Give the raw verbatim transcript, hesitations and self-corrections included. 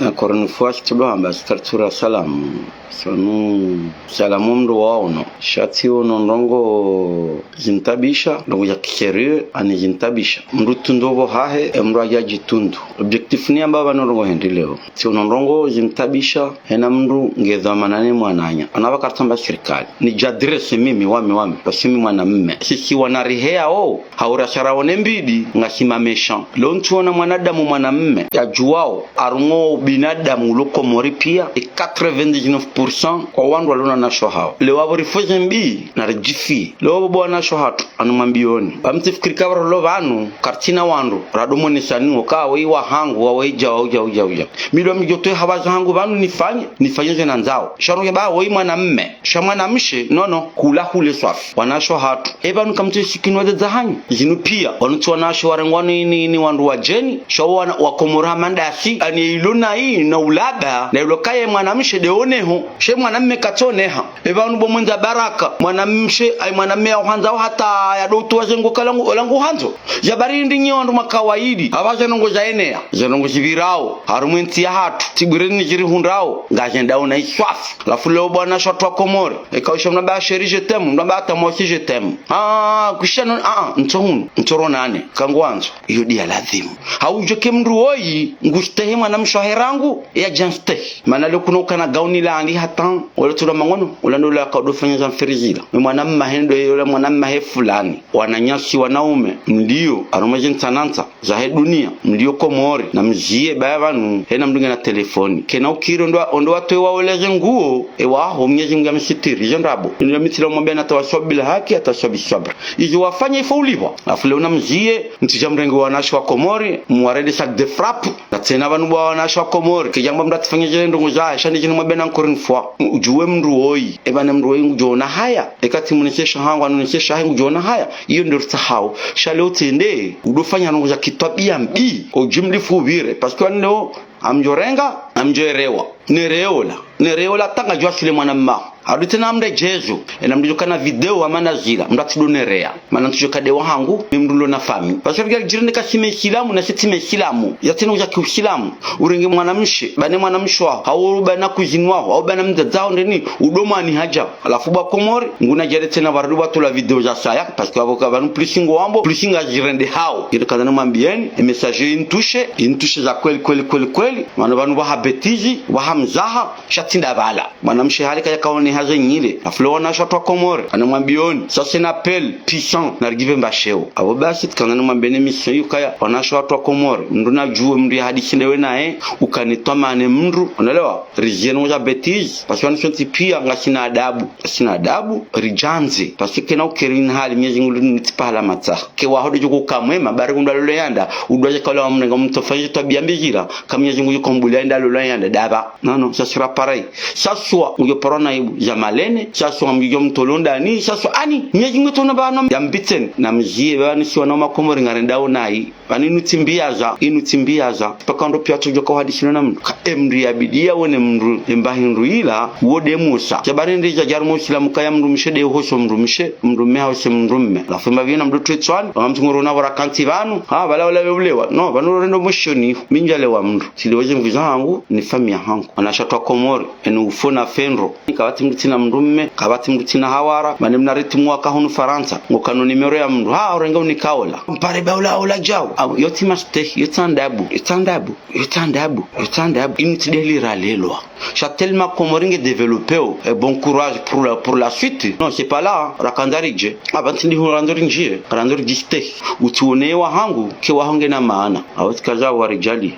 Encore une fois, tsi ndo hamba sitari tsura salamu. Sonu salamu mndru waono. Sha tsi ono ndrongo zintabisha, ndrongo za kisheria, ani zintabisha. Mndru tundu pvo hahe, e mndru aja jitundu. Objectif ni amba pvanu ndrongo hendi leo. Tsi ono ndrongo zintabisha, hena mndru nge dhwamana ne mwananya. Ana pvaka ritsamba sirikali. Nidjadresse mimi, wami, wami. Parce que mi mwanamme. Sisi wana riheya o, haura shara one mbidi, ngasi ma méchant. Leo ntsuona mwanadamu mwanamme, yajuwao, harumwa ubinadamu ulo Komori pia, e quatre-vingt-dix-neuf pour cent kwa wandru walona wanashe hao. Leo wapvo rifanye mbi, na ridjifi. Leo wapvo wanashe hatru, anu mwambioni. Pvamtsifikiri kaba rolo pvanu, karitsina wandru, radomonesani, woka, wei wahangu, wa wei ja, wa uja, uja, uja. Mi ndo mdjo towa hawaza hangu pvanu nifanye, nifanye ze nandzao. Sha ronge ba, wei mwanamme. Sha mwanamshe, nono, kula hule swafi. Wanashe hatru. E pvanu kamtsi sikinwa ze zahanyu. Zinu pia, wanu tsi wanashe warengwa ni, ni, ni wandru wadjeni. Sha wana, wa Komori mandasi. Ani ilo na i, na ulaba. Na ilo kaye mwanamshe nde oneho. She mwanamme katsoneha. E pvanu bo mwendza baraka. Mwanamshe, ai mwanamme ya uhandza hata ya ndo utowa ze nguo kala ngu, ola ngu handzo. Ze habari ndi nyi wandru makawaidi. Aba ze ndrongo za eneya. Ze ndrongo zipvirao. Harumwa entsi ya hatru. Tsi bure ni zirihundrao. Ngazendao na iswafi. Halafu leo bo wanashe hatru wa Komori. Eka usha mna ba chérie je t'aime, mna ba hata moi aussi je t'aime. Ah, kushano, ah, ah, ntso hunu, ntso ronane, kangwandzo. Iyo ndiya ladhimu. Haudjo ke mndru woyi, ngustehi mwanamshe wahe rangu, ya janstehi. Mana leo kuna ukana gauni la andi hata, wala tula mangono, wala ndo la kaudo fanya za mferizila. Mwana mma hendo, wala mwana mma he fulani. Wananyasi wanaume, mlio, harumwa ze ntsanantsa zahe dunia, mlio Komori, na mziye baya pvanu, hena mndru ngena telefoni. Kena ukiri ondo, ondo watowe waoleze nguo, e waho Mnyezi Mungu ya msitiri, izo ndrabo. Ndo mitsila mwambia na tawaswa bil haki, atawaswa biswabr. Izo wafanya ifo ulipvwa. Halafu leo na mziye, ntsi ja mrenge wanashe wa Komori, mwarende sac de frappe. Na tsena pvanu bo wanashe wa Komori, kejamba mndru atsifanye ze ndrongo za, sha ndi zinu mwambia na encore une fois. Ujuwe mndru woyi, e pvane mndru woyi ngudjo ona haya. Eka tsi mneshe shahangu, anneshe shahe ngudjo ona haya. Iyo ndo ritsahao. Sha leo tsende, udo fanya ndrongo za kitwabiya mbi, ujimlifu upvire. Parce que wanu leo, amdjo renga, amdjo erewa. Nereola. Nereola tanga djwa shule mwana mma. Adu tsena mndru jezu. Ena mndru djo kana video wa mana zila. Mndru atsido nereya. Mana ntsu djo kade wahangu, ni mndru lo na fami. Parce que jirende ka shime isilamu, na shitime isilamu. Ya tsena uja ki usilamu. Urenge mwanamshe, pvane mwanamshe waho. Hau pvana cousine waho, hau pvana mdzadze waho ndeni, udo mwani haja. Halafu bo wa Komori, nguna jere tsena pvarudi pvatula video za saya, parce que abo ka pvanu plus ngo wambo, plus ngazirende hao. Ile kandza namwambieni, e message intushe, intushe za kweli, kweli, kweli, kweli. Mana pvanu pvaha bêtise, pvaha mzaha, sha tsi nda pvala. Mwanamshe hale kaya kaone haze nyile. Halafu leo wanashe hatru wa Komori, anamwambioni, ça c'est un appel puissant, na rigive mbasheo. Abo basi, tsikandza namwambieni mission yukaya, wanashe hatru wa Komori, mndru na juwe, mndru ya hadisi ndewe naye, ukane twamane mndru, unaelewa? Riziye no za bêtise, parce que wanu sontsi pia ngasina adabu. Ngasina adabu, ridjandze. Parce que kena ukiri ni hali Mnyezi Mungu linu tsipahala matsaha. Ke waho ndo djo kukamwe, mabari kundwa lolo yanda, udwaje kala wa mrenga mtsofanyi twabiya mbi zila, ka Mnyezi Mungu yuko mbuli yanda lolo yanda, daba. Non, non, ça sera pareil. Saswa, ujo parona ibu, za malene, saswa mjo mtolonda ni, saswa ani, Mnyezi Mungu tona pvanu, ya mbitseni, na mziye, pvanu si wana wa Komori ngarendao nayi. Pvanu inu tsi mbiyaza, inu tsi mbiyaza. Paka ndo pia tsudjo ka uhadisi na mndru. Ka e mndru ya bidiya wone mndru, emba hindru ila, wo nde Musa. Sha pvanu ndi za harumwa usilamu kaya mndru mshe nde uhoso mndru mshe, mndru mme haose mndru mme. Halafu emba pvina mndru twetswani, wama mtungoro na pvora kantsi pvanu, ha, pvala wala we ulewa. Non, pvanu rendo mwisho ni, mi ndjalewa mndru. Tsi lewa ze mvi zahangu, ni famiya hangu. Wanashe hatru wa Komori, enu ufo na fendro. Kapvatsi mndru tsina mndru mme, kapvatsi mndru tsina hawara, mane mna riti mwaka hunu Farantsa, ngo kano numéro ya mndru, ha, urenge unikaola. Mpare ba ula, ula jau. Au, yo tsi mastehi, yo tsi andabu, yo tsi andabu, yo tsi andabu, yo tsi andabu. Inu tsi ndeli ralelwa. Sha tellement Komori nge développé o, et bon courage pour la, pour la suite. Non, c'est pas là, hein. Rakandza ridje. Apvantsi ndi hu randori ndjie, randori djistehi. Utsione wahangu, ke waho ngena maana. Awo tsikaza warijali.